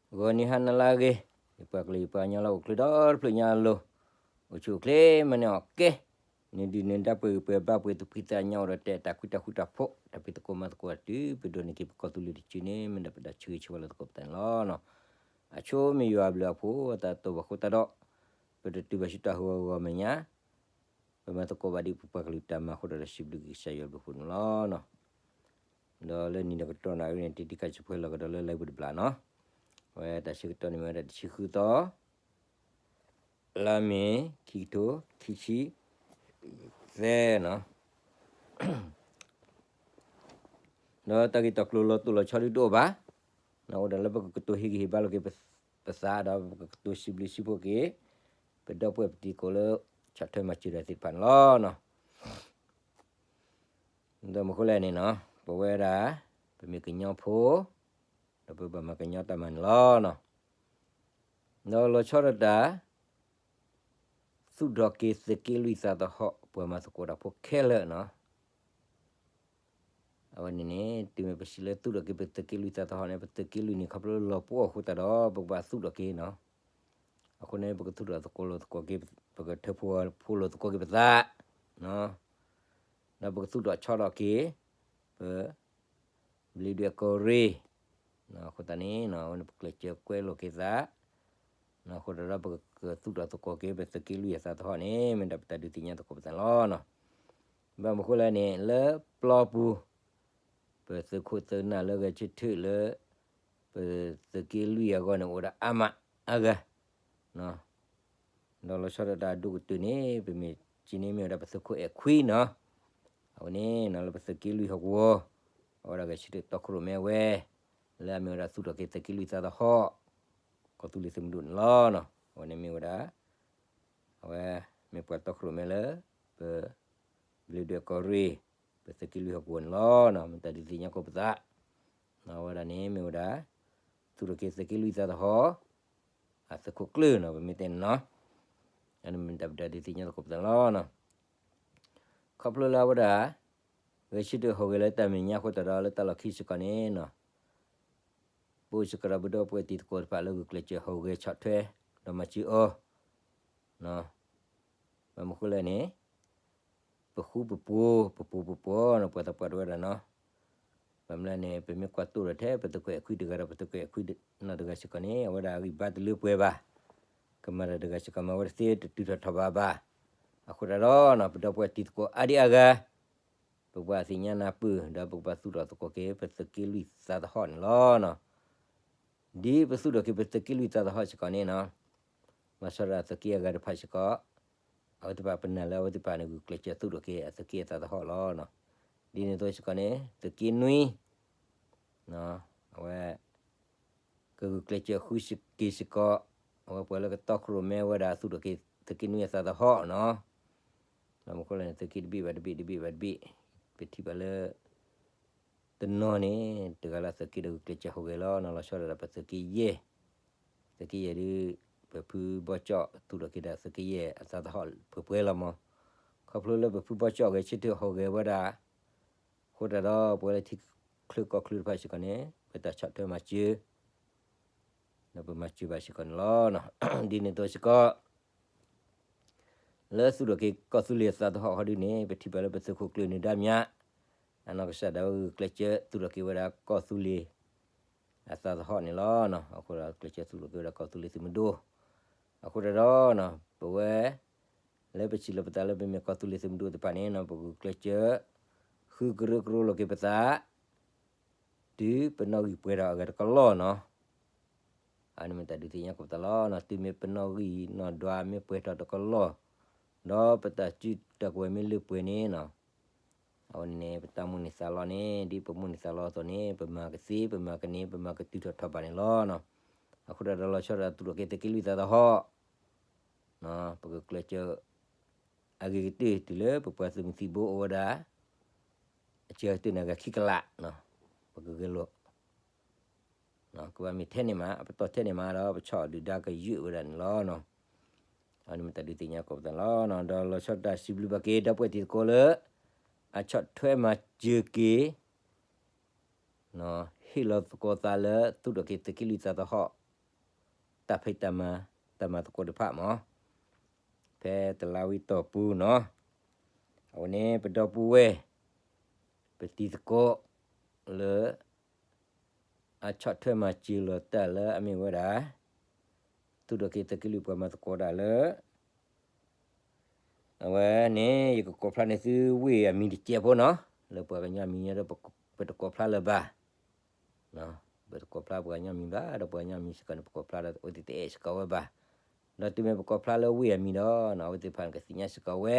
ဂီၤနံၤဟါနၤလၢအဂ့ၤ, ယပှၤကလုာ်ယပှၤကညီလၢအိၣ်ချ့ဒီတဖျၢၣ်ညါအလိၤ, အိၣ်ဆူၣ်အိၣ်ချ့မၤန့ၢ်အီၣ်ကဲ, န့ၣ်ဒုးန့ၣ်ဒါပှဲၤဂံၢ်ပှဲၤဘါပှဲၤသူၣ်ဖှံသးညီ အိၣ်ဒီးတဲတၢ်ဃူတၢ်ဖိးတၢ်ဖံးသကိးမၤသကိးတုၤ ပဒိးန့ၢ်က့ၤပကီၢ်သူလ့ၤတစုန့ၣ် မ့ၢ်ဒၣ်ပတၢ်ဆၢဂ့ၤဆၢဝါလၢသကိးပသးန့ၣ်လီၤ. အဆိမ့ၢ်ယွၤအဘျုးအဖှိၣ်အသးတဘၣ်ဃိသတးဒီး ပတတုၤဘၣ်ဆူတၢ်ဟးဂီၤဂီၤမဲာ်ညါ ပမၤသကိးဘၣ်ဒ်ပပှၤကလုာ်တၢ်မၤအဃိဒီး စံးဘျုးက့ၤကစၢ်ယွၤအဘျုးအဖှိၣ်န့ၣ်လီၤ. ဒီးလၢနံၤဒီးကတီၢ်နၣ်ရံၣ်န့ၣ် တံၤတံၤခါဆူးဖိဟဲလီၤကဒီးလၢ live ပူၤတဘျီနီၤ, အဝဲတၢ်ဆၢကတီၢ်န့ၣ်မ့ၢ်ဝဲဒၣ်တဆံဃုသီ လါမ့ၤ ခံကထိခံဆံသၢနီၤ, ဒီးတၢ်ဂ့ၢ်တၢ်ကျိၤလီၤတိၢ်လီၤဆီဒုးတအိၣ်ဘၣ်, အိၣ်ဒၣ်လၢပကကတိၤဟ့ၣ်ဂံၢ်ဟ့ၣ်ဘါလိာ်က့ၤပသးဒီး ပကကတိၤစံးဘျုးစံးဖှိၣ်က့ၤ ပဒီပုၢ်ဝဲၢ်ပတံၤသကိးလၢ ဆီၣ်ထွဲမၤစၢၤတၢ်သ့ၣ်တဖၣ်န့ၣ်လီၤ. ဒီးမ့ၢ်ဃိလဲၣ်န့ၣ်နီၤ, ပဝဲဒၣ် ပမ့ၢ်ကညီဖိ ဒီးပဘၣ်မၤကညီတၢ်မၤန့ၣ်လီၤ. ဒီးလီၤဆီဒၣ်တၢ် သူၣ်ထီၣ်က့ၤသုးက့လွံၢ်သးသဟီၣ် ပှၤမၤသကိးတၢ်ဖိခဲလၢာ်နီၤ, အဝဲန့ၣ်န့ၣ် တုၤမ့ၢ်ပစံးလၢသူၣ်ထီၣ်က့ၤပသုးက့လွံၢ်သးသဟီၣ်န့ၣ် ပသုးက့လွံၢ်န့ၣ် ခီဖျိလၢလီၤပှီၢ်အဃိသတးဒီး ပကဘၣ်သူၣ်ထီၣ်က့ၤနီၤ, အဃိန့ၣ် ပကသူၣ်ထီၣ်သကိးလိာ်သကိးက့ၤ ပကထၢဖှိၣ်လိာ်သကိးက့ၤပသး ဒီးပကသူၣ်ထီၣ်ဆီထီၣ်က့ၤ ပ ဘျ့ဒွဲၣ်ကီၢ်ရ့ၣ်, အဃိသတးန့ၣ် အဝဲန့ၣ်ပကျဲးစၢးကွဲလိာ်က့ၤသး, အဃိသတးဒီးပကသူၣ်ထီၣ်သကိးက့ၤ ပသုးက့လွံၢ်အသးသဟီၣ်န့ၣ် မ့ၢ်ဒၣ်ပတၢ်ဒုးသ့ၣ်ညါသကိးပသးလီၤ. ဘၣ်မနုၤဃိလဲၣ်န့ၣ် လၢပျီပူၤ ပသုးခိၣ်သုးနၢ်လၢဂဲၤဆၢထၢၣ်လၢ ပသုးက့လွံၢ်အဂီၢ်န့ၣ် အိၣ်ဒၣ်အါမးအါဂၤ ဒီးလီၤဆီဒၣ်တၢ်အဒိၣ်ကတၢၢ်န့ၣ် ပမ့ၢ်က့ၤန့ၣ်မ့ၢ်ဝဲဒၣ်ပသုးခိၣ်အဲၣ်ခွံနီၤ, အဝဲန့ၣ် လၢပသုးက့လွံၢ်ဟီၣ်ကဝီၤ အဝဲဒၣ်ဂဲၤဆၢထၢၣ်တီခိၣ်ရိၣ်မဲဝဲ လၢအမ့ၢ်ဝဲဒၣ်သူၣ်ထီၣ်က့ၤသုးက့လွံၢ်သးသဟီၣ် ကီၢ်သူလ့ၤသုးမုၢ်ဒိၣ်န့ၣ်လီၤ. အဝဲန့ၣ်မ့ၢ်ဝဲဒၣ် အဝဲမ့ၢ်ပှၤတီခိၣ်ရိၣ်မဲလၢ ပ ဘျ့ဒွဲၣ်ကီၢ်ရ့ၣ် ပသုးက့လွံၢ်ဟီၣ်ကဝီၤန့ၣ်လီၤ. မ့ၢ်တၢ်ဒုးသ့ၣ်ညါကိးပသး အဝဲဒၣ်န့ၣ်မ့ၢ်ဝဲဒၣ် သူၣ်ထီၣ်က့ၤသုးက့လွံၢ်သးသဟီၣ် အသုးခိၣ်ကျၢၢ်နီၤ ပမ့ၢ်တဲန့ၣ်နီၤ, အန့ၣ်မ့ၢ်တၢ်ပတၢ်ဒုးသ့ၣ်ညါသကိးပသးလီၤ. ခီဖျိလၢအဝဲဒၣ် ဂဲၤဆၢထၢၣ်ဟီၣ်ဂဲၤလၢတၢ်မဲာ်ညါအဃိသတးဒီး လၢတၢ်လီၢ်ခံစ့ၢ်ကီးန့ၣ်နီၤ ပအိၣ်စ့ၢ်ကီးဒီးပဒီပုၢ်ဝဲၢ်တံၤသကိးတဖၣ်လၢဂုာ်ကျဲးစၢးဟီၣ်ဂဲၤဆီၣ်ထွဲ ဒီးမၤစၢၤအီၤ ဘၣ်မနုၤဃိလဲၣ်န့ၣ် ပဃူပဖိး ပပူၤပပှီၤနီၤ ပှၤသပှၢ်တဝဲဒၣ်နီၤ, ဘၣ်မနုၤလဲၣ်န့ၣ် ပမ့ၢ်ကွၢ်သိဒီးထဲ ပသုးခိၣ်အဲၣ်ခွံတဂၤဒီး ပသုးခိၣ်အဲၣ်ခွံနီတဂၤစ့ၢ်ကီးန့ၣ် အဝဲဒၣ်အဂံၢ်ဘါတလၢပှဲၤဘၣ်, ကမၤတၢ်တဂၤစ့ၢ်ကီး မၤဝဲတသ့တတုၤထီၣ်ထီၣ်ဘးဘၣ်. အဃိသတးဒီး ပဒီပုၢ်ဝဲၢ်တံၤသကိးအါဒံအါဂၤ ပကဘၣ်သ့ၣ်ညါနၢ်ပၢၢ် ဒီးပကဘၣ်သူၣ်ထီၣ်သကိးက့ၤ ပသုးက့လွံၢ်သးသဟီၣ်န့ၣ်လီၤ. ဒ်ပသူၣ်ထီၣ်က့ၤပသုးက့လွံၢ်သးသဟီၣ်စ့ၢ်ကီးန့ၣ်နီၤ, လီၤဆီဒၣ်သုးက့အဂၤတဖၣ်စ့ၢ်ကီး အဝဲသ့ၣ်တဖၣ်ပနာ်လၢအဝဲသ့ၣ်တဖၣ်န့ၣ် ဂုာ်ကျဲးစၢးသူၣ်ထီၣ်က့ၤအသုးက့အသးသဟီၣ်လီၤ. ဒ်န့ၣ်အသိးစ့ၢ်ကီးန့ၣ် သုးက့နွံ အဝဲ ကဂုာ်ကျဲးစၢးဃုက့ၤစ့ၢ်ကီး အဝဲပှၤလၢကတီခိၣ်ရိၣ်မဲဝဲဒၣ်အသုးထီၣ်က့ၤသုးက့နွံအသးသဟီၣ်နီၤ, ဘၣ်မနုၤဃိလဲၣ်န့ၣ် သုးက့တဘ့ၣ်ဘၣ်တဘ့ၣ် တဘ့ၣ်ဘၣ်တဘ့ၣ် ပထံၣ်ဘၣ်လၢ တနီၤန့ၣ် တဂၤလၢသုးက့ဒီးဂုာ်ကျဲးစၢးဟီၣ်ဂဲၤလီၤနီၤ, လီၤဆီဒၣ်တၢ်ပသုးက့ယဲၢ်, သုးက့ယဲၢ်ဒုး ပဖုဘီကၠီၣ်သူၣ်ထီၣ်က့ၤဒၣ်သုးက့ယဲၢ်အသးသဟီၣ်ပှဲၤပှဲၤလီၤမး, ခီဖျိလၢပဖုဘီကၠီၣ်ဂဲၤဆၢထၢၣ်ဟီၣ်ဂဲၤဝဲဒၣ် အဃိသတးဒီး ပဝဲလၢထံချၢကီၢ်ချၢတဖၣ်စ့ၢ်ကီးန့ၣ် ပတၢ်ဆီၣ်ထွဲမၤစၢၤ ဒီးပမၤစၢၤဘၣ်စ့ၢ်ကီးန့ၣ်လီၤ. ဒ်န့ၣ်အသိးစ့ၢ်ကီး လၢသူၣ်ထီၣ်က့ၤကီၢ်သူလ့ၤအသးသဟီၣ်ဃီဒုန့ၣ် ပထံၣ်ဘၣ်လၢပသုးခိၣ်ကျၢၢ်န့ၣ်ဒါမၠး အနီၢ်ကစၢ်ဒၣ်ဝဲဂုာ်ကျဲးစၢးသူၣ်ထီၣ်က့ၤဝဲဒၣ်ကီၢ်သူလ့ၤအသးသဟီၣ်န့ၣ်လီၤ. အဃိဒီးကျဲးစၢးသူၣ်ထီၣ်က့ၤဝဲဒၣ်ကီၢ်သူလ့ၤသုးမုၢ်ဒိၣ်, အဃိသတးဒီး ပဝဲ လၢပစံးလီၤပသးလၢပမ့ၢ်ကီၢ်သူလ့ၤသုးမုၢ်ဒိၣ်တဖၣ်န့ၣ် ပဂုာ်ကျဲးစၢး ဃုကရၢကရိလိာ်က့ၤပသး တုၤပနီၣ်ဂံၢ်ပှဲၤထီၣ်အဂၤတကလီၢ်နီၤ. အန့ၣ်မ့ၢ်တၢ်ဒုးသ့ၣ်ညါကိးပသးလီၤ. တုၤမ့ၢ်ပနီၣ်ဂံၢ်နီၣ်ဒွးမ့ၢ်ပှဲၤထီၣ်တကလီၢ် ဒီးပတၢ်စုတၢ်ကဝဲၤမ့ၢ်လၢပှဲၤန့ၣ်နီၤ, အဝဲန့ၣ် ပတၢ်မိၣ်န့ၢ်သးလီန့ၣ် ဒ်ပမိၣ်န့ၢ်သးလီအသိးန့ၣ် ပမၤကသ့ ပမၤကန့ၢ် ပမၤကတုၤထီၣ်ထီၣ်ဘၣ်န့ၣ်လီၤ. အဃိဒီးလီၤဆီဒၣ်သူၣ်ထီၣ်က့ၤသုးက့လွံၢ်သးသဟီၣ် ပကကျဲးစၢး အဂ့ၤကတၢၢ်တုၤလၢပပှၤသုးမုၢ်သံၣ်ဘိအိၣ်ဝဲဒၣ် အစှၤကတၢၢ်န့ၣ်အဂၤခံကလး ပကဂဲၤလိာ် ကဘၣ်မ့ၢ်ထဲန့ၣ်မး အပတီၢ်ထဲန့ၣ်မးဒီး ပဆီၣ်ဒုၣ်ဒါကယုၢ်ဝဲဒၣ်န့ၣ်လီၤ. အန့ၣ်မ့ၢ်တၢ်ဒုးသ့ၣ်ညါကိးပသးလီၤ. ဒီးလီၤဆီဒၣ်တၢ်စံးဘျုးဘၣ်က့ၤ ဒီပုၢ်ဝဲၢ်တံၤသကိးလၢ အဆီၣ်ထွဲမၤစၢၤက့ၤ ဟ့ၣ်လီၤသကိးသးလၢ သူၣ်ထီၣ်က့ၤသုးက့လွံၢ်သးသဟီၣ် တၢ်ဖံးတၢ်မၤ တၢ်မၤသကိးတဖၣ်မး ဖဲတလါဝံၤတီၢ်ပူၤနီၤ, အဝဲန့ၣ်ပဒီပုၢ်ဝဲၢ် ပတံၤသကိးလၢ အဆီၣ်ထွဲမၤစၢၤလိာ်တၢ်လၢအမ့ၢ်ဝဲဒၣ် သူၣ်ထီၣ်က့ၤသုးက့လွံၢ်ပှၤမၤသကိးတၢ်လၢ အဝဲန့ၣ် ယကကိးဖျါန့ၢ်သုဝ့ၢ်အမံၤတစဲးဖိနီၤ, လၢပှၤကညီအမံၤညါဒီး ပတကိးဖျါလၢၤဘၣ် ပတကိးဖျါပှၤကညီမံၤဘၣ်, ဒီးပှၤကညီမံၤစ့ၢ်ကီးန့ၣ် ပကိးဖျါဒီးအဝဲသ့ၣ်တအဲၣ်စ့ၢ်ကီးဝဲဘၣ်. ဒီးတုၤမ့ၢ်ပကိးဖျါလၢဝ့ၢ်အမံၤဒီး အဝဲသ့ၣ်တဖၣ်န့ၣ်ကသ့ၣ်ညါစ့ၢ်ကီးဝဲ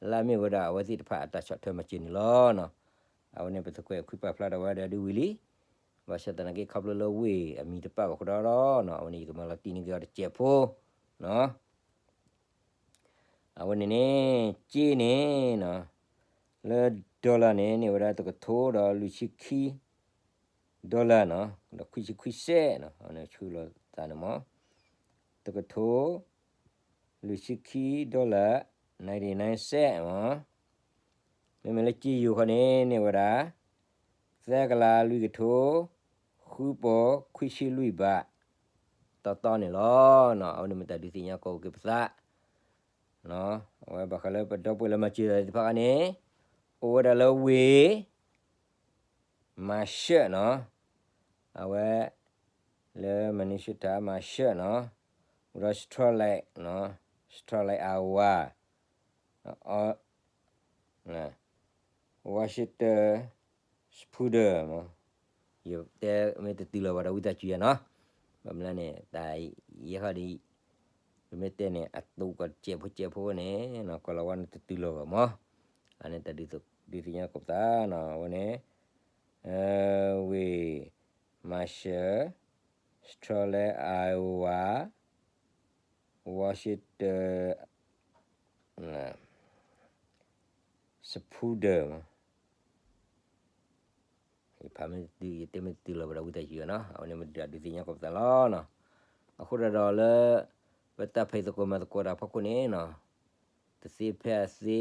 လၢအမ့ၢ်ဝဲဒၣ်အဝဲသ့ၣ်တဖၣ်အတၢ်ဆီၣ်ထွဲမၤစၢၤန့ၣ်လီၤ. အဝဲန့ၣ်ပသုးခွဲးခွံပာ်ဖျါထီၣ်ဝဲဒၣ်ဒ်ဝံၤလံ, ဘၣ်ဆၣ်သနာ်က့ခီဖျိလၢဝ့ၢ်အမံၤတပာ်ဘၣ်အဃိဒီး အဝဲန့ၣ်ယကမၤလီၤတံၢ်န့ၢ်က့ၤအီၤတစဲးဖိနီၤ. အဝဲန့ၣ်န့ၣ် က့န့ၣ်နီၤ, လၢ dollar န့ၣ် န့ၢ်ဝဲဒၣ်တကထိဒီးလွံၢ်ဆံခံ dollar နီၤ, ဒီးခွံဆံခွံစဲးနီၤ, အဝဲန့ၣ်ဆူၣ်လီၤသးန့ၣ်မး, တကထိ လွံၢ်ဆံခံ dollar ninety nine cent မး. မ့မ့ၢ်လၢက့ယိၤခီန့ၣ် န့ၢ်ဝဲဒၣ် သၢကလးလွံၢ်ကထိ ဃုပီၤခွံဆံလွံၢ်ဘး တီတီန့ၣ်လီၤ. အဝဲန့ၣ်မ့ၢ်တၢ်ဒုးသ့ၣ်ညါကိးက့ၤပသး အဝဲဘၣ်ဃးလၢပဒီပုၢ်ဝဲၢ်လၢမၤစၢၤသ့ၣ်တဖၣ်န့ၣ် အိၣ်ဝဲဒၣ်လၢဝ့ၢ် Marshall နီၤ, အဝဲ လၢ Minnesota Marshall နီၤ, ဒီး Salt Lake နီၤ, Salt Lake Iowa, Washington Spooner မး, ယတဲမ့ၢ်တတုၤလီၤဘၣ်ဒီးဝံသးစူၤယၤနီၤ, ဘၣ်မနုၤန့ၣ် တၢ်ယဲၢ်ခီဒီး ပမ့ၢ်တဲန့ၣ် အတူးကီၢ်စဲးဖိစဲးဖိန့ၣ် ကီၢ်လီၤဝါန့ၣ်တတုၤလီၤဘၣ်မး, အန့ၣ်တၢ်ဒုးသ့ၣ်ညါကိးပသးနီၤ, အဝဲန့ၣ် ဝ့ၢ် Marshall, Salt Lake, Iowa, Washington Spooner မး, ယဖးမ့ၢ်တတုၤ ယတဲမ့ၢ်တတုၤလီၤဘၣ်ဒီးဝံသးစူၤနီၤ, အဝဲန့ၣ်မ့ၢ်ဒုးဒုးသ့ၣ်ညါကိးပသးလီၤနီၤ. အဃိဒီးဒီးလၢ ပတၢ်ဖံးသကိးမၤသကိးတၢ်ဖီခိၣ်န့ၣ်နီၤ, တသ့ဖဲအသ့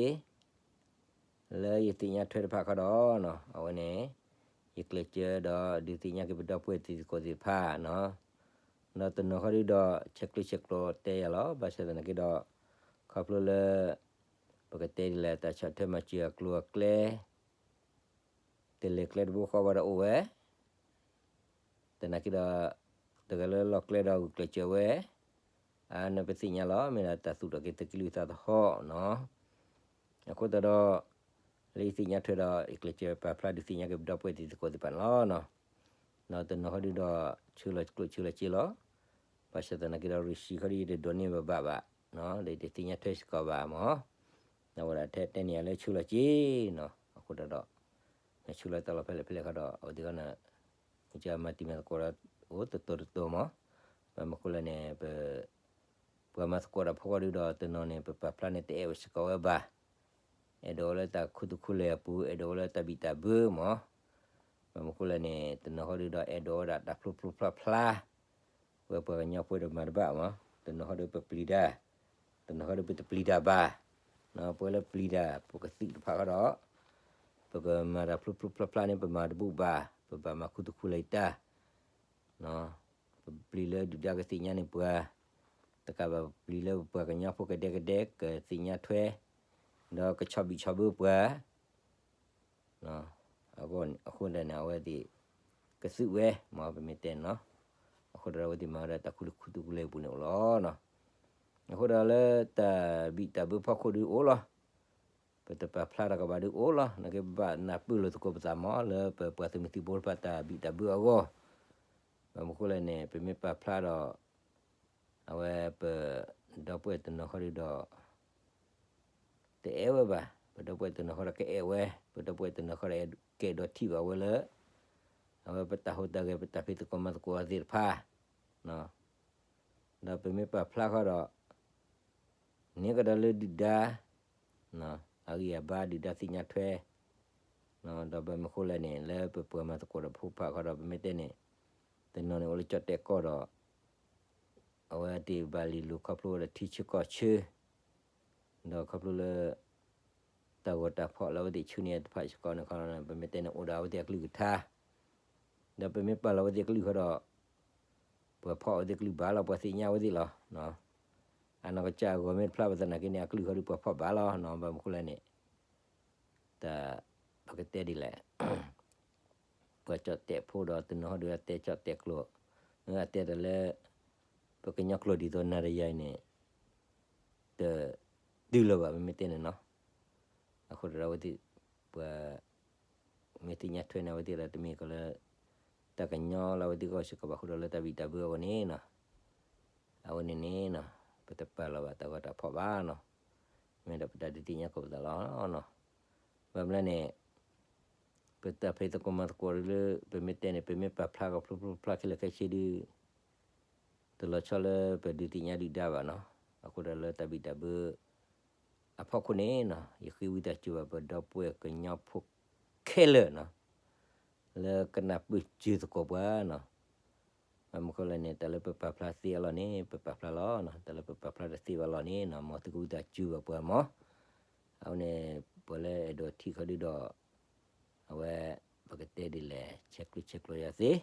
လၢယသ့ၣ်ညါထွဲတဖၣ်ခီဒီးနီၤ, အဝဲန့ၣ် ယကျဲးစၢးဒီးဒုးသ့ၣ်ညါက့ၤပဒီပုၢ်ဝဲၢ်တံၤသကိးသ့ၣ်တဖၣ်နီၤ, ဒီးတနီၤခီဒုဒီး ဆဲးကျိးဆဲးကျိးတဲယၤလီၤ, ဘၣ်ဆၣ်သနာ်က့ဒီး ခီဖျိလၢ ပကတဲဒ်လဲၣ် တၢ်ဆီၣ်ထွဲမၤစၢၤအကျိၤအကျဲ တလဲၤကျဲတဘိဃီဘၣ်ဒီးအိၣ်ဝဲ သနာ်က့ဒီး တဂၤလၢလီၢ်ကျဲဒီးဂုာ်ကျဲးစၢးဝဲ, အန့ၣ်ပသ့ၣ်ညါလီၤ, မ့ၢ်ဒၣ်တၢ်သူၣ်ထီၣ်က့ၤသုးက့လွံၢ်သးသဟီၣ်နီၤ. အဃိသတးဒီး လၢယသ့ၣ်ညါထွဲဒီး ယကျဲးစၢးပာ်ဖျါဒုးသ့ၣ်ညါက့ၤပဒီပုၢ်ဝဲၢ်တံၤသကိးသ့ၣ်တဖၣ်န့ၣ်လီၤ. ဒီးတနီၤခီဒုဒီး ဆၢလီၤကျိၣ်ဆၢလီၤစ့လီၤ, ဘၣ်ဆၣ်သနာ်က့ဒီး ရံၣ်ဆံခီဒုယတဒိးန့ၢ်ဘၣ်ဘၣ်ဘၣ်, ဒီးယတသ့ၣ်ညါထွဲစ့ၢ်ကီးဘၣ်မး, ဒီးဝဲဒၣ်ထဲတဲန့ၢ်ယၤလၢဆၢလီၤစ့နီၤ, အဃိသတးဒီး နဆူၣ်လီၤတၢ်လီၤဖဲလဲၣ်ဖဲလဲၣ်ခီဒီး အဝဲသ့ၣ်ဃီန့ၣ် မ့ၢ်ကမၤတံၤမၤသကိးဒီး အိၣ်တတီၤတတီၤမး, ဘၣ်မနုၤဃိလဲၣ်န့ၣ် ပ ပှၤမၤသကိးတၢ်ဖိဃီဒုဒီး တနီၤန့ၣ် ပပာ်ဖျါန့ၣ် တအဲၣ်ဝဲစ့ၢ်ကီးဝဲဘၣ်, အဲၣ်ဒိးဝဲလၢတၢ်ခူသူၣ်ခူလ့ၢ်အပူၤ အဲၣ်ဒိးဝဲလၢတၢ်ဘံၣ်တၢ်ဘၢမး, ဘၣ်မနုၤဃိလဲၣ်န့ၣ် တနီၤဃီဒုဒီး အဲၣ်ဒိးဝဲဒၣ်တၢ်ဖျိဖျိဖျါဖျါ ဝဲပှၤကညီဖိတမၤတဘၣ်မး, တနီၤဃီဒုပပျံၤတၢ်, တနီၤဃီဒုပတပျံၤတၢ်ဘၣ်, ပှၤလၢပျံၤတၢ် ပကသုးတဖၣ်ဃီဒီး ပကမၤတၢ်ဖျိဖျိဖျါဖျါန့ၣ် ပမၤတဘူၣ်ဘၣ်, ပဘၣ်မၤခူသူၣ်ခူလ့ၢ်တၢ်, ပပျံၤလၢဒုၣ်ဒါကသ့ၣ်ညါန့ၢ်ပှၤ, တကးဘၣ်ပပျံၤလၢပပှၤကညီဖိကဒဲကဒဲ ကသ့ၣ်ညါထွဲ, ဒီးကဆီၣ်ဘံၣ်ဆီၣ်ဘၢပှၤ အဃိန့ၣ် အဝဲသ့ၣ် ကသုးဝဲမး ပမ့ၢ်တဲနီၤ, အဃိဒီးအဝဲသ့ၣ်မၤဝဲဒၣ်တၢ်ခူသူၣ်ခူလ့ၢ်အပူၤန့ၣ်အိၣ်လီၤ. အဃိဒီးလၢတၢ်ဘံၣ်တၢ်ဘၢဖီခိၣ်ဒုအိၣ်လီၤ, ပတပာ်ဖျါတၢ်ကဘၣ်ဒုအိၣ်လီၤ, နာ်က့ပဘၣ်နၢ်ပၢၢ်လိာ်သကိးပသးမး လၢပပှၤသုးမုၢ်သံၣ်ဘိတဖၣ်တၢ်ဘံၣ်တၢ်ဘၢအဂီၢ်, ဘၣ်မနုၤဃိလဲၣ်န့ၣ် ပမ့ၢ်ပာ်ဖျါဒီး အဝဲပဒီပုၢ်ဝဲၢ်တနီၤဃီဒုဒီး တအဲၣ်ဝဲဘၣ်, ပဒီပုၢ်ဝဲၢ်တနီၤဃီဒီးကအဲၣ်ဝဲ, ပဒီပုၢ်ဝဲၢ်တနီၤဃီဒီးကအဲၣ်ဒိးထံၣ်ဘၣ်ဝဲလၢ အဝဲပတၢ်ဟူးတၢ်ဂဲၤ ပတၢ်ဖံးသကိးမၤသကိးသ့ၣ်တဖၣ်, ဒီးပမ့ၢ်ပာ်ဖျါဃီဒီး န့ၢ်ကဒီးလၢဒုၣ်ဒါ အဂံၢ်အဘါဒုၣ်ဒါသ့ၣ်ညါထွဲ, ဒီးဘၣ်မနုၤဃိလဲၣ်န့ၣ် လၢပပှၤမၤသကိးတၢ်ဖိတဖၣ်ဃီဒီး ပမ့ၢ်တဲန့ၣ် တနီၤန့ၣ်အိၣ်လၢကၠီၣ်တဲၣ်ကီၢ်ဒီး အဝဲသ့ၣ်ဘၣ်လီၤလိာ်ခီဖျိဝဲဒီးထံဆၢကီၢ်ဆၢ, ဒီးခီဖျိလၢ တၢ်ဂီၤတၢ်ဖီၣ်လၢအဝဲသ့ၣ်ဆှၢန့ၢ်တဖၣ်စ့ၢ်ကီးန့ၣ်ခီ ပမ့ၢ်တဲန့ၣ်အိၣ်ဒီးအဝဲသ့ၣ်အကလုၢ်ကထါ, ဒီးပမ့ၢ်ပာ်လီၤအဝဲသ့ၣ်အကလုၢ်ဃီဒီး ပှၤဖီၣ်အဝဲသ့ၣ်ကလုၢ်ဘၣ်လီၤ, ပှၤသ့ၣ်ညါဝဲသ့ၣ်လီၤ. အနီၢ်ကစၢ်အဂီၢ်မ့ၢ်တဖျါဘၣ်သနာ်က့န့ၣ် အကလုၢ်ဃီဒီးပှၤဖီၣ်ဘၣ်လီၤနီၤ, ဘၣ်မနုၤဃိလဲၣ်န့ၣ် တၢ် ပကတဲဒ်လဲၣ်, ပှၤကၠီၣ်တဲာ်ဖိဒီးတနီၤဟီဒီးအတဲကၠီၣ်တဲာ်ကျိာ်, အတဲတၢ်လၢ ပကညီကျိာ်ဒ်သိးနၤဒီးယၤအံၤန့ၣ် တတုၤလၢၤဘၣ် ပမ့ၢ်တဲန့ၣ်နီၤ. အဃိဒီးအဝဲသ့ၣ် ပှၤ မ့ၢ်သ့ၣ်ညါထွဲန့ၣ် အဝဲသ့ၣ်ဒီးတမ့ၢ်ကီးလၢ တၢ်ကညီလၢအဝဲသ့ၣ်ဂီၢ်စ့ၢ်ကီးဘၣ် အဃိဒီးလၢတၢ်ဘံၣ်တၢ်ဘၢအဂီၢ်န့ၣ်နီၤ, အဝဲန့ၣ်န့ၣ်နီၤ ပတပာ်လီၤဘၣ်တၢ်ဂီၤတၢ်ဖီၣ်ဘၣ်နီၤ, မ့ၢ်ဒီးပတၢ်ဒုးသ့ၣ်ညါကိးပသးလီၤနီၤ. ဘၣ်မနုၤလဲၣ်န့ၣ် ပတၢ်ဖံးသကိးမၤသကိးလၢ ပမ့ၢ်တဲန့ၣ် ပမ့ၢ်ပာ်ဖျါကဖျိဖျိဖျါခဲလၢာ်ခဲဆ့ဒီး တလီၤဆီလၢပဒုးသ့ၣ်ညါဒုၣ်ဒါဘၣ်နီၤ. အဃိဒီးလၢတၢ်ဘံၣ်တၢ်ဘၢ အဖီခိၣ်န့ၣ်နီၤ ယဃ့ဝံသးစူၤဘၣ်ပဒီပုၢ်ဝဲၢ်ကညီဖိခဲလၢာ်နီၤ လၢကနၢ်ပၢၢ်စၢၤသကိးပှၤနီၤ. ဘၣ်မနုၤဃိလဲၣ်န့ၣ် တၢ်လၢပပာ်ဖျါသ့အလီၢ်န့ၣ် ပပာ်ဖျါလီၤနီၤ, တၢ်လၢပပာ်ဖျါတသ့ဘၣ်လီၢ်န့ၣ်နီၤ မ်သုကဝံသးစူၤဘၣ်ပှၤမး. အဝဲန့ၣ် ပှၤလၢအဲၣ်ဒိးထံၣ်ဃီဒုဒီး အဝဲ ပကတဲဒ်လဲၣ် ဆဲးကျိးဆဲးကျိးယၤသ့ ဒီး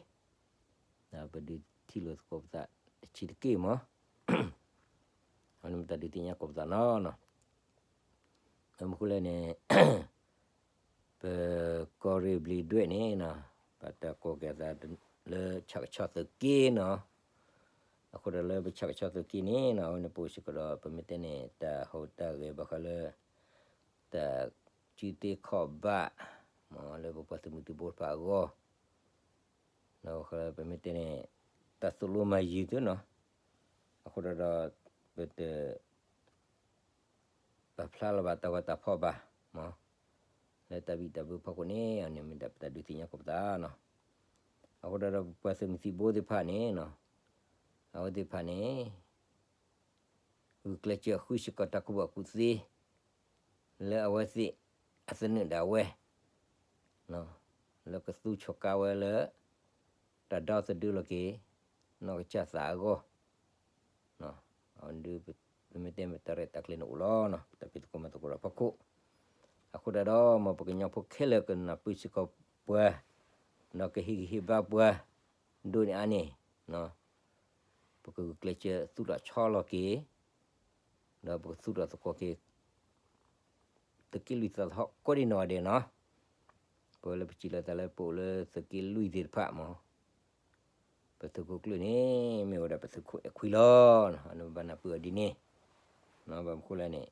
ပဒုးထံၣ်လိာ်သကိးပသးတဆံးတက့ၢ်မး. အဝဲန့ၣ်မ့ၢ်တၢ်ဒုးသ့ၣ်ညါကိးပသးနီၤနီၤ. ဘၣ်မနုၤဃိလဲၣ်န့ၣ် ပကီၢ်ရ့ၣ်ဘျံးဒွဲၣ်န့ၣ်နီၤ ဘၣ်တၢ်ကိးက့ၤအသးလၢဆၣ်ကဆီသုးက့နီၤ. အဃိဒီးလၢပဆၣ်ကဆီသုးက့န့ၣ်နီၤ အဝဲန့ၣ်ပအိၣ်စ့ၢ်ကီးဒီး ပမ့ၢ်တဲန့ၣ် တၢ်ဟူးတၢ်ဂဲၤဘၣ်ဃးလၢ တၢ်စုသ့ခီၣ်ဘၣ် မ်လၢပပှၤသုးမုၢ်သံၣ်ဘိတဖၣ်အဂီၢ် ဒီးပမ့ၢ်တဲန့ၣ် တၢ်သိၣ်လိမၤယုၤသုနီၤ. အဃိဒီးဒီး ပတ ပာ်ဖျါလီၤဘၣ်တၢ်ဂီၤတၢ်ဖီၣ်ဘၣ်မး, လၢတၢ်ဘံၣ်တၢ်ဘၢဖီခိၣ်န့ၣ် အန့ၣ်မ့ၢ်ဒၣ်ပတၢ်ဒုးသ့ၣ်ညါကိးပသးနီၤ. အဃိဒီးဒီးပပှၤသုးမုၢ်သံၣ်ဘိသ့ၣ်တဖၣ်န့ၣ်နီၤ အဝဲသ့ၣ်တဖၣ်န့ၣ် ဂုာ်ကျဲးစၢးဃုစ့ၢ်ကီးတၢ်ကူၣ်ဘၣ်ကူၣ်သ့ လၢအဝဲသ့ၣ်အသနၢၣ်ဒၣ်ဝဲ လၢကသူဆိးကါဝဲလၢ တၢ်ဒီသဒၢလီၤက့ၤ နီၢ်ကစၢ်သးအဂီၢ် အဒု ပမ့ၢ်တဲမ့ၢ်တၢ်ရဲၣ်တၢ်ကျဲၤန့ၣ်အိၣ်လီၤနီၤ, ပတၢ်ဖံးသကိးမၤသကိးဒီးဖီခိၣ်. အဃိဒၣ်ဒီး မ်ပကညီဖိခဲလၢာ်ကနၢ်ပၢၢ်စ့ၢ်ကီးပှၤ ဒီးကဟ့ၣ်ဂံၢ်ဟ့ၣ်ဘါပှၤ ဒိၣ်န့ၢ်အါန့ၢ် ပကဂုာ်ကျဲးစၢးသူၣ်ထီၣ်ဆီလီၤက့ၤ ဒီးပကသူၣ်ထီၣ်သကိးက့ၤ သုးက့လွံၢ်သးသဟီၣ်ကိးဒံးနီၢ်ဂၤဒဲးနီၤ. ပဝဲလၢပစံးလီၤသးလၢပအိၣ်လၢသုးက့လွံၢ်သ့ၣ်တဖၣ်မး ပသုးခိၣ်ကျၢၢ်န့ၣ် မ့ၢ်ဝဲဒၣ်ပသုးခိၣ်အဲၣ်ခွံလီၤ. အန့ၣ်ပဘၣ်နၢ်ပၢၢ်အီၤဒ်န့ၣ်, ဘၣ်မနုၤဃိလဲၣ်န့ၣ်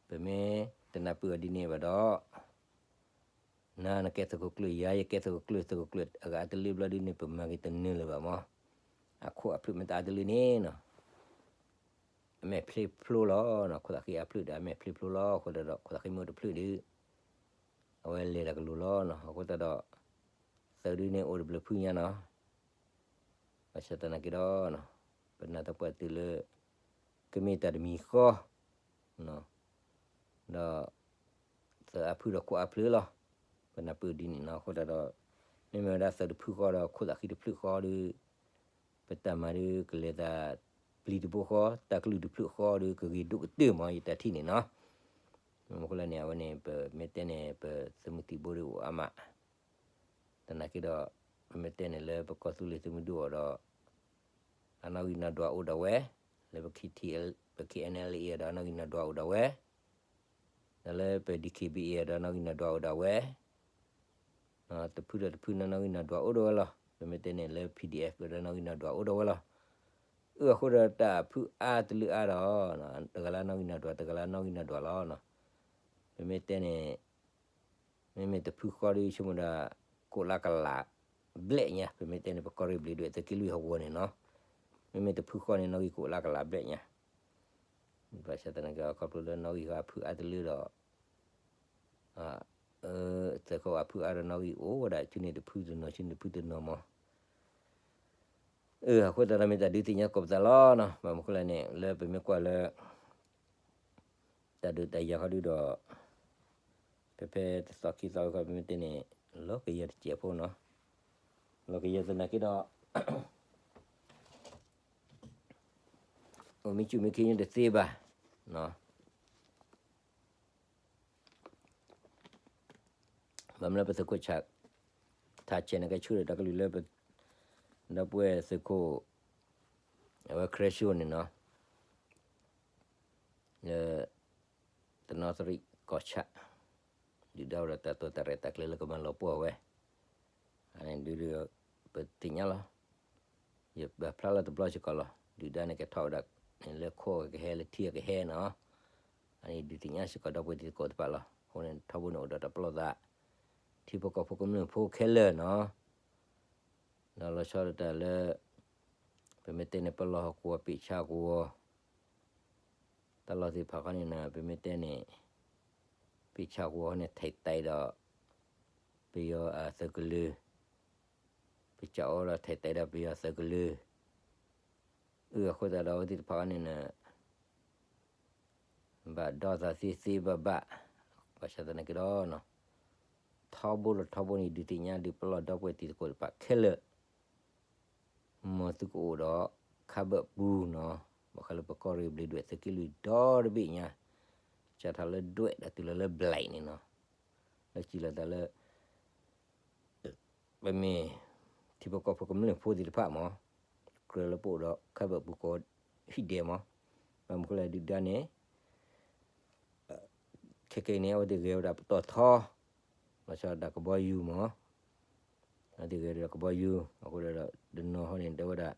ပမ့ၢ်တနၢ်ပၢၢ်အီၤဒ်န့ၣ်ဘၣ်ဒီး နၤနကဲသုးခိၣ်ကျၢၢ် ယၤယကဲသုးခိၣ်ကျၢၢ် သုးခိၣ်ကျၢၢ်အဂၤအတလၢဘျီဒ်န့ၣ် ပမၤက့ၤတနၢၤလၢၤဘၣ်မး. အခိၣ်အဖျၢၣ်မ့ၢ်တအါတလၢန့ၣ်နီၤ အမဲာ်ဖျ့ဖျိလီၤ. ခိၣ်သးဃံအဖျၢၣ်ဒီးအမဲာ်ဖျ့ဖျိလီၤ. အဃိဒီး ခိၣ်သးဃံမ့ၢ်အိၣ်တဖျၢၣ်ဒီး အဝဲလဲၤတၢ်ကလိၤလီၤနီၤ. အဃိသတးဒီး သုးဒုန့ၣ်အိၣ်တဘျုးဖုညါနီၤ. ဘၣ်ဆၣ်သနာ်က့ဒီး ပနာ်သပှၢ်တုၤလၢ ကမ့ၢ်တၢ်တမံၤဃီ ဒီး သုးအါဖုဒီးခိၣ်အါဖျၢၣ်လီၤ. ပနၢ်ပၢၢ်ဒ်န့ၣ်နီၤ. အဃိသတးဒီး မ့မ့ၢ်ဝဲဒၣ်သုးတဖုဃီဒီးခိၣ်သးဃံတဖျၢၣ်ဃီဒီး ပတၢ်မၤဒုးကလဲၤသးပျံၤတဘိဃီ တၢ်ကလုၢ်တဖျၢၣ်ဃီဒီးကဂ့ၤဒိၣ်ကတၢၢ်မး ယတၢ်ထံၣ်န့ၣ်နီၤ. မ့ၢ်မနုၤဃိလဲၣ်န့ၣ် အဝဲန့ၣ် ပမ့ၢ်တဲန့ၣ် ပသုးမုၢ်သံၣ်ဘိဒီးအိၣ်အါမး သနာ်က့ဒီး ပမ့ၢ်တဲန့ၣ်လၢပကီၢ်သူလ့ၤသုးမုၢ်ဒိၣ်အီၤဒီး အနီၣ်ဂံၢ်နီၣ်ဒွးအိၣ်ဒီးဝဲ, လၢပ ပ ခ့ၣ်အၣ်အၣ်လ်အ့ ဒီးအနီၣ်ဂံၢ်နီၣ်ဒွးအိၣ်ဒီးဝဲ, ဒီးလၢပ ဒံၣ်ခ့ၣ်ဘံၣ်အ့ ဒီးနီၣ်ဂံၢ်နီၣ်ဒွးအိၣ်ဒီးဝဲ, တဖုဒီးတဖုနီၣ်ဂံၢ်နီၣ်ဒွးအိၣ်ဒီးဝဲလီၤ. ပမ့ၢ်တဲန့ၣ်လၢ ပီၣ်ဒံၣ်အၣ် ဒီးနီၣ်ဂံၢ်နီၣ်ဒွးအိၣ်ဒီးဝဲလီၤ. အဃိဒီးတၢ်ဖုအါတလၢအါဒီး တဂၤလၢနီၣ်ဂံၢ်နီၣ်ဒွး တဂၤလၢနီၣ်ဂံၢ်နီၣ်ဒွးလီၤ. ပမ့ၢ်တဲန့ၣ် မ့မ့ၢ်တဖုဃီဒီး ဆိကမိၣ်ဒၣ် ကိးလါကလးဘျဲၣ်ညါ, ပမ့ၢ်တဲန့ၣ် ပကီၢ်ရ့ၣ်ဘျံးဒွဲၣ်သုးက့လွံၢ်ဟီၣ်ကဝီၤန့ၣ်နီၤ, မ့မ့ၢ်တဖုဃီန့ၣ် နီၣ်ဂံၢ်ကိးလါကလးဘျဲၣ်ညါ. ဘၣ်ဆၣ်သနာ်က့ ခီဖျိလၢနီၣ်ဂံၢ်ဃီအဖုအါတလၢဒီး သုးခိၣ်အဖုအါဒီးနီၣ်ဂံၢ်အိၣ်ဝဲဒၣ် ဆူန့ၣ်တဖုတနီၤ ဆူန့ၣ်တဖုတနီၤမး. အဃိသတးဒီးမ့ၢ်တၢ်ဒုးသ့ၣ်ညါကိးပသးလီၤနီၤ. ဘၣ်မနုၤဃိလဲၣ်န့ၣ် လၢပမ့ၢ်ကွၢ်လၢ တၢ်ဒုးတၢ်ယၤဃီဒုဒီး ဖဲဖဲတသီခံသီဃီ ပမ့ၢ်တဲန့ၣ် လီၤကယၢၢ်တစဲးဖိနီၤ, လီၤကယၢၢ်သနာ်က့ဒီး အိၣ်မ့ၢ်စူၣ်မ့ၢ်ခ့ညါတသ့ဘၣ်. ဘၣ်မနုၤလၢပသုးခိၣ်ဆၣ် ထးဆဲးန့ၣ် ကဲဆူၣ်ဒီးတၢ်ကလုၢ်လၢပ ဒီပုၢ်ဝဲၢ်သုးခိၣ် အဝဲ Cresco န့ၣ်နီၤ, လၢ တနီသရံၣ်ကီၢ်ဆၣ်, ဒုၣ်ဒါအိၣ်ဒီးတၢ်တိာ်တၢ်ရဲၣ်တၢ်ကျဲၤလၢကမၤလီၤပှီၢ်ဝဲ, အန့ၣ်ဒုး ပသ့ၣ်ညါလီၤ, ယပာ်ဖျါလီၤတဘျီစ့ၢ်ကီးလီၤ, ဒုၣ်ဒါန့ၣ်ကထီၣ်ဝဲဒၣ် န့ၣ်လၢခိၣ်ကဟဲလၢထံကဟဲနီၤ, အန့ၣ်ဒုးသ့ၣ်ညါစ့ၢ်ကီးဒီပုၢ်ဝဲၢ်တံၤသကိးတဖၣ်လီၤ, အဃိန့ၣ်ထီဘိန့ၣ်အိၣ်ဒီးတၢ်ပလီၢ်သး, ထံဖိကီၢ်ဖိကမျၢၢ်ဖိခဲလၢာ်နီၤ ဒီးလီၤဆီဒၣ်တၢ်လၢ ပမ့ၢ်တဲန့ၣ် ပလီၢ်ဟီၣ်ကဝီၤ ပ့ၢ်ဆါကဝီၤ, တၢ်လီၢ်သ့ၣ်တဖၣ်ဃီန့ၣ်နီၤ ပမ့ၢ်တဲန့ၣ် ပ့ၢ်ဆါကဝီၤန့ၣ် ထဲးတဲဒီး ပယီၤအသုးကလၢၤ, ပစံးအိၣ်ဒီးထဲးတဲဒီးပယီၤသုးကလၢၤ, အုၣ်အဃိသတးဒီးအဝဲသ့ၣ်တဖၣ်ဃီန့ၣ်နီၤ ဘၣ်ဒီသးသ့သ့ဘၣ်ဘၣ်, ဘၣ်ဆၣ်သနာ်က့ဒီး ထီဘိလီၤထီဘိန့ၣ် ဒုးသ့ၣ်ညါဒုးပလီၢ်ဒီပုၢ်ဝဲၢ်တံၤသကိးတဖၣ်ခဲလၢာ်, မ်သုကအိၣ်ဒီး ခါဘၢၣ်ပူၤနီၤ, ဘၣ်ဃးလၢပကီၢ်ရ့ၣ်ဘျံးဒွဲၣ်သုးက့လွံၢ်ဒီတဘ့ၣ်ညါ, စးထီၣ်လၢဒွဲၣ်ဒီးတုၤလီၤလၢဘျဲးန့ၣ်နီၤ, လၢစံးလီၤသးလၢ ပမ့ၢ် ထံဖိကီၢ်ဖိကမျၢၢ်ဖိသ့ၣ်တဖၣ်မး, ကြၢးလၢပအိၣ်ဒီးခါဘၢၣ်ပူၤကိးဟံၣ်ဒဲးမး, ဘၣ်မနုၤဃိလဲၣ်ဒုၣ်ဒါန့ၣ် ခဲကနံၣ်အံၤန့ၣ် အဝဲသ့ၣ်ဂဲၤဝဲဒၣ်ပတီၢ်ထီ, လီၤဆီဒၣ်တၢ်ကဘီယူၤမး, အဝဲသ့ၣ်ဂဲၤဝဲဒၣ်ကဘီယူၤ, အဃိဒီး တနီၤဟီန့ၣ် တဲဝဲဒၣ်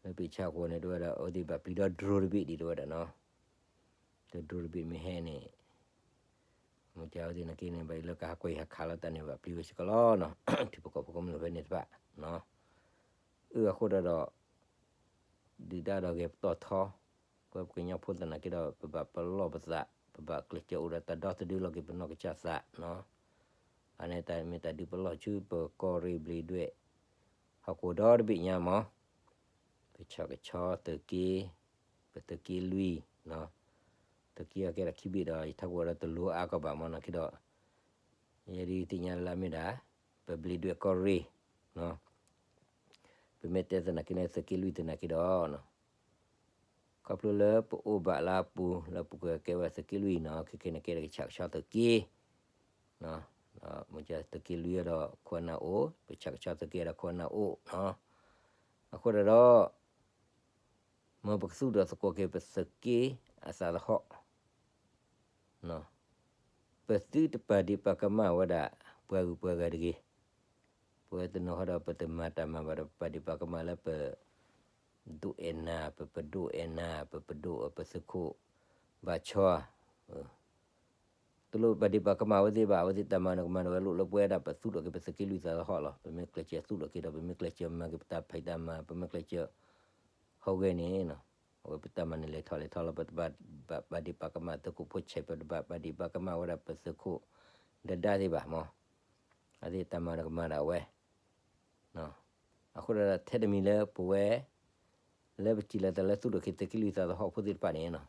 လၢပ့ၢ်ဆါကဝီၤန့ၣ် တဲဝဲဒၣ် အဝဲသ့ၣ်ဘၣ်ပျံၤဒီး drone တဘ့ၣ်ဒံး တဲဝဲဒၣ်နီၤ, ဒီး drone တဘ့ၣ်မ့ၢ်ဟဲန့ၣ် မ့ၢ်ကဝဲသ့ၣ်နာ်က့န့ၣ် ဘၣ်အံၤလၢကဟးကွံာ်ဟးခးလီၤတၢ်န့ၣ် ဘၣ်ပျံၤဝဲစ့ၢ်ကီးလီၤနီၤ, ထံဖိကီၢ်ဖိကမျၢၢ်ဖဲန့ၣ်တဖၣ်, အုၣ်အဃိဒီး ဒုၣ်ဒါဒီးဂဲၤပတီၢ်ထီ, ပဝဲပကညီဖိသနာ်က့ဒီး ပဘၣ်ပလီၢ်ပသး, ပဘၣ်ကျဲးစၢးအိၣ်ဒီးတၢ်ဒီသဒၢလီၤက့ၤပနီၢ်ကစၢ်သးနီၤ, အန့ၣ်တၢ်မ့ၢ်တၢ်ဒုးပလီၢ်ဆူပကီၢ်ရ့ၣ်ဘျံးဒွဲၣ် ဟီၣ်ကဝီၤဒီတဘ့ၣ်ညါမး, ပဆၣ်ကဆီသုးက့, ပသုးက့လွံၢ်, သုးက့အကဲဒၣ်ခံဘ့ၣ်ဒီး ယထးခိၣ်ဒီးတလိၤအါကီးဘၣ်မးနီၤက့ဒီး, ယဲဒုးသ့ၣ်ညါလၢမ့ၢ်ဒၣ် ပဘျံးဒွဲၣ်ကီၢ်ရ့ၣ်, ပမ့ၢ်တဲသနာ်က့န့ၣ် သုးက့လွံၢ်သနာ်က့ဒီး ခီဖျိလၢပအိၣ်ဘၣ်လၢအပူၤ လၢပကကဲဝဲသုးက့လွံၢ်နီၤ, ခဲကနံၣ်န့ၣ်ကဲဒၣ်ကဆၣ်ကဆီသုးက့, မ့ၢ်သုးက့လွံၢ်ဒီးခိၣ်နၢ်အိၣ်, ပဆၣ်ကဆီသုးက့ဒီးခိၣ်နၢ်အိၣ်နီၤ, အဃိဒီး မ်ပကသူၣ်ထီၣ်သကိးက့ၤပသုးက့အသးသဟီၣ် ပသုတပာ်ဒံးပာ်ကမၣ်ဝဲဒၣ် ပှၤဂုၤပှၤဂၤတဂ့ၤ, ပဝဲတနီၤဃီဒီး ပတမၤတၢ်မၤဘၣ်ဒီး ပပာ်ဒံးပာ်ကမၣ်လၢပ ဒိၣ်အဲၣ်နၤ, ပပဒိၣ်အဲၣ်နၤ, ပပဒိၣ်ပသုးခိၣ်ဘၣ်ဆၢ, တလိၣ်ပာ်ဒံးပာ်ကမၣ်အဝဲသ့ၣ်ဘၣ်, အဝဲသ့ၣ်တၢ်မၤန့ၣ်ကမၤဒီးဝဲလိၣ်လၢပဝဲဒၣ်ပသူၣ်ထီၣ်က့ၤပသုးက့လွံၢ်သးသဟီၣ်လီၤ. ပမ့ၢ်ကျဲးစၢးသူၣ်ထီၣ်က့ၤဒီး ပမ့ၢ်ကျဲးစၢးမၤက့ၤပတၢ်ဖံးတၢ်မၤ, ပမ့ၢ်ကျဲးစၢးဟီၣ်ဂဲၤန့ၣ် အဝဲပတၢ်မၤန့ၣ်လဲၤထီၣ်လဲၤထီလီၤ. ပတဘၣ်ပာ်ဒံးပာ်ကမၣ်သုးခိၣ်ဖိဆဲး, ပတဘၣ်ပာ်ဒံးပာ်ကမၣ်ဝဲဒၣ်ပသုးခိၣ်ဒၢဒၢသ့ၣ်ဘၣ်မး, အဝဲသ့ၣ်တၢ်မၤန့ၣ်ကမၤဒၣ်ဝဲ အဃိဒီးထဲတမံၤလၢပဝဲ လၢပစံးလီၤသးလၢသူၣ်ထီၣ်က့ၤသုးက့လွံၢ်သးသဟီၣ်ဖိသ့ၣ်တဖၣ်န့ၣ်,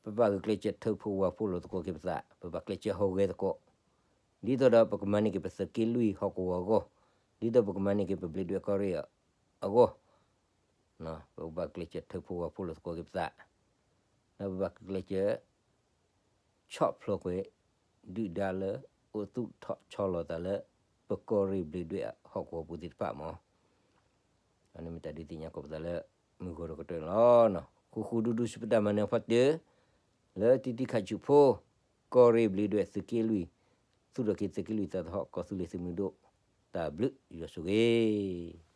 ပဘၣ်ဂုာ်ကျဲးစၢးထၢဖှိၣ်ဝၣ်ဖှိၣ်လိာ်သကိးက့ၤပသး, ပဘၣ်ကျဲးစၢးဟီၣ်ဂဲၤသကိး, ဒ်သိးဒီးပကမၤန့ၢ်က့ၤပသုးက့လွံၢ်ဟီၣ်ကဝီၤအဂီၢ်, ဒ်သိးပကမၤန့ၢ်က့ၤပဘျံးဒွဲၣ်ကီၢ်ရ့ၣ်အဂီၢ်, ပကဘၣ်ကျဲးစၢးထၢဖှိၣ်ဝၣ်ဖှိၣ်လိာ်သကိးက့ၤပသး, ဒီးပဘၣ်ကျဲးစၢး ဆီၣ်ဖျိးကွံာ် ဒုၣ်ဒါလၢအိၣ်သူၣ်ထီၣ်ဆီလီၤသးလၢ ပကီၢ်ရ့ၣ်ဘျံးဒွဲၣ်ဟီၣ်ကဝီၤပူၤသ့ၣ်တဖၣ်မး, အန့ၣ်မ့ၢ်တၢ်ဒုးသ့ၣ်ညါကိးပသးလၢ မုၢ်ဂီၤတကတၢၢ်န့ၣ်လီၤ. ဃူဃူဒူဒူဆူပတၢ်မၤနၢၤအဖီတၢၢ် လၢတံၤတံၤခးဆူၣ်ဖိ ကီၢ်ရ့ၣ်ဘျံးဒွဲၣ်သုးက့လွံၢ်, သူၣ်ထီၣ်က့ၤသုးက့လွံၢ်သးသဟီၣ် ကီၢ်သူလ့ၤသုးမုၢ်ဒိၣ်, တၢ်ဘျုးယွၤဆိၣ်ဂ့ၤ